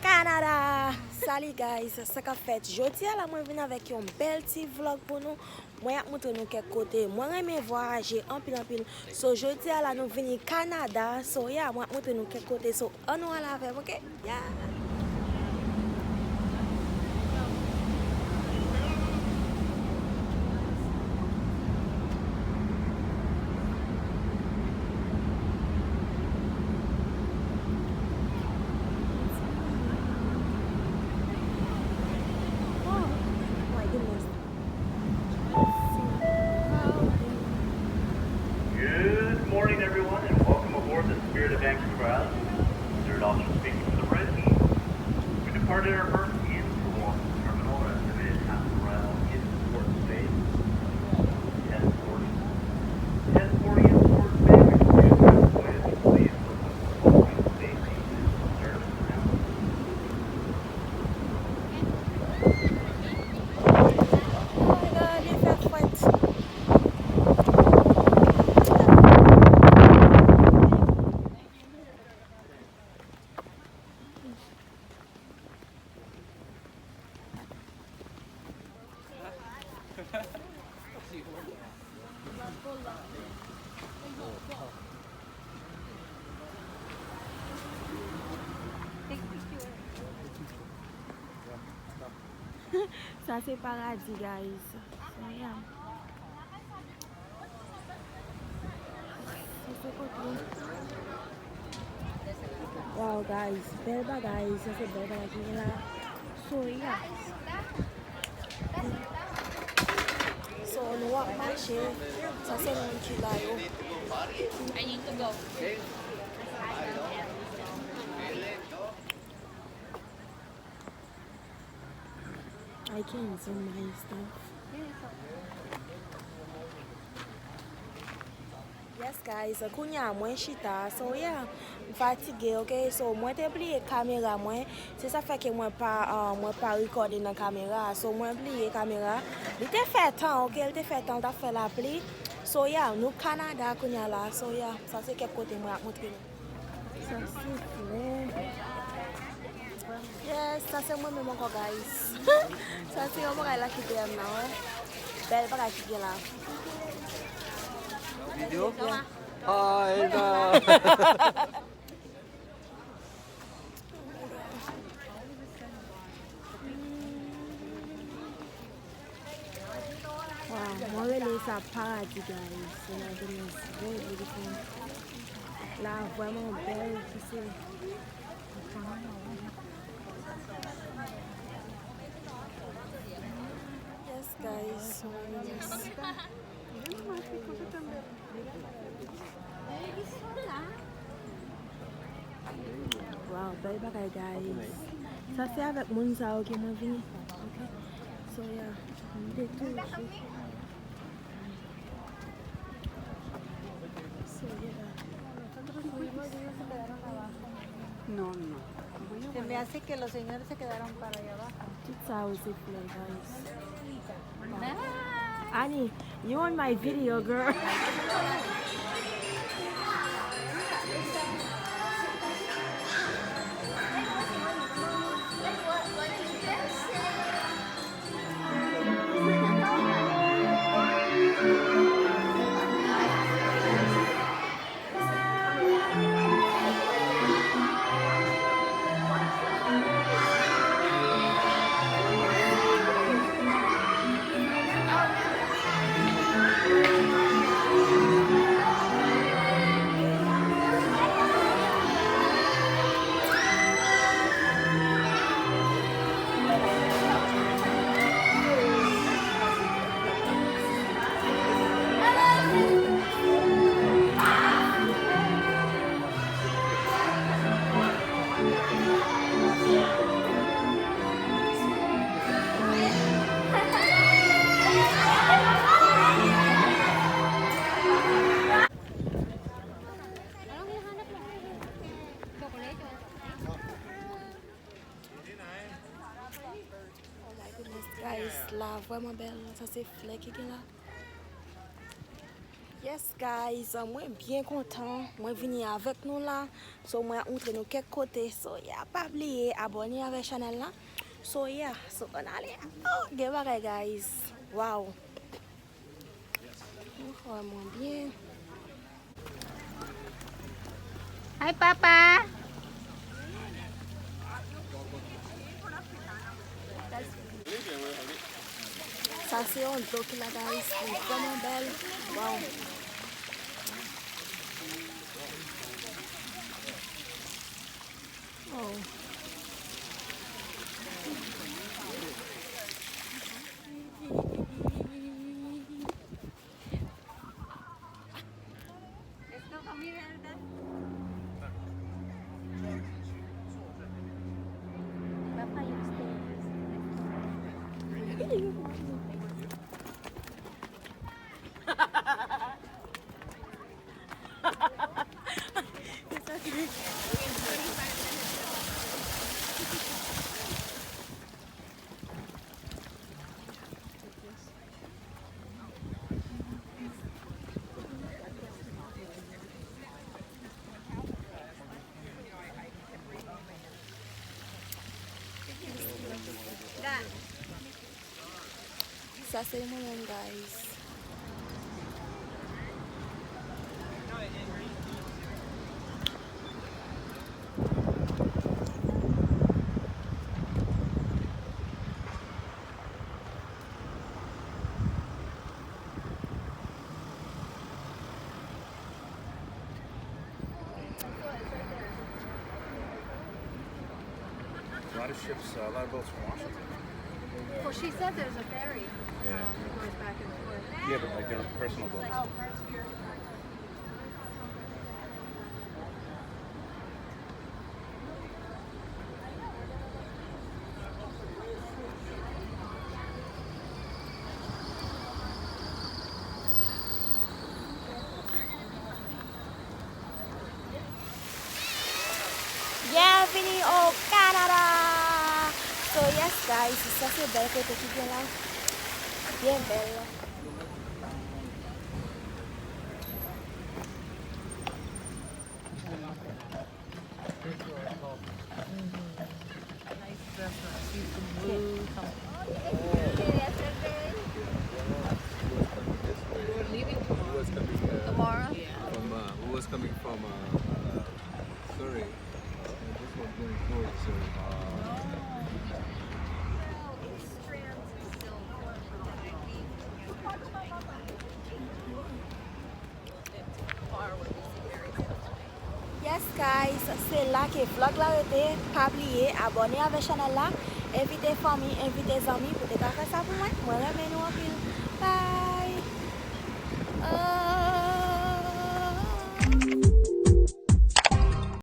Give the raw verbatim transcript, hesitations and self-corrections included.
Kanada! Salut guys, sa k ap fèt? Jodi a la mwen vin avèk yon bèl ti vlog pou nou. Mwen ap montre nou kèk kote. Mwen renmen vwayaje anpil anpil. So jodi a la nou vini Kanada. So yeah, mwen ap montre nou kèk kote. So ann nou al avè m, ok? Yeah! Oh my goodness. Good morning, everyone, and welcome aboard the Spirit of Vancouver Island. This is Spirit Officer speaking for the French. We departed our first in-port terminal and have committed half a mile in port space. Ten forty. Ten forty in port space. We continue to deploy as we please. Safety is reserved for now. Oh my God, li fè frèt. Sa se paradi, guys. So, yeah. Sa se kote. Wow, guys, bèl bagay. Sa se bèl bagay ki gen la. So, yeah. So, nou ap mache. Sa se moun ki la yo. I can't zoom my stuff. Yes, guys, kounye a mwen chita. So, yeah, m fatige, ok? So, mwen te bliye kamera mwen. Se sa fè ke mwen pa, uh, mwen pa rekòde nan kamera. So, mwen bliye kamera. Li te fè tan, ok? Li te fè tan, l t ap fè lapli. So, yeah, nou Kanada kounye a la. So, yeah, sa se kèk kote mwen ap montre nou. Sa se flè. Yes, sa se mwen menm ankò, guys. Sa se yon bagay la ki dèyè m nan, wi. Bèl bagay ki gen la. Video? Yeah. Hi, Elda. Wow, mwen rele sa paradi, guys. So, like, it is very beautiful. La vrèman bèl, ki se. Yes, guys. So, yes. Wow, bèl bagay, guys. Sa se avèk moun sa yo ke mwen vini. Ok. So, yeah. M te tou. So, yeah. No, no. Se me hace que los señores se quedaron para allá abajo. Tout sa yo se flè, guys. Annie, you on my video, girl. Oh my goodness, guys, la vrèman bèl. Sa se flè ki gen la. Yes guys, mwen byen kontan mwen vini avèk nou la. So mwen ap moutre nou kèk kote. So yeah, pa bliye abòne avèk chanèl la. So yeah, so ann ale. Oh, gen bagay guys. Wow. Mwen fè mwen byen. Hi papa. Sa se yon dlo ki la guys, li vrèman bèl. Wow. Oh. Sa se mwen menm, guys. A lot of ships, uh, a lot of boats from Washington. Well, she said there's a ferry, yeah, um, that goes back and forth. Yeah, but like a personal boat. Oh, personal. Byenvini o Kanada! So yes guys, sa se bèl kote ki gen la. Byen bèl. Nice dress, nice. See some blue, some. We're leaving tomorrow. Tomorrow? Yeah. From, uh, who was coming from, uh, uh, Surrey. And this one going towards Surrey. Yes guys, se la ke vlòg la rete. Pa bliye abòne avèk chanèl la, envite fanmi, envite zanmi pou te ka fè sa pou mwen. Mwen renmen nou anpil. Bye.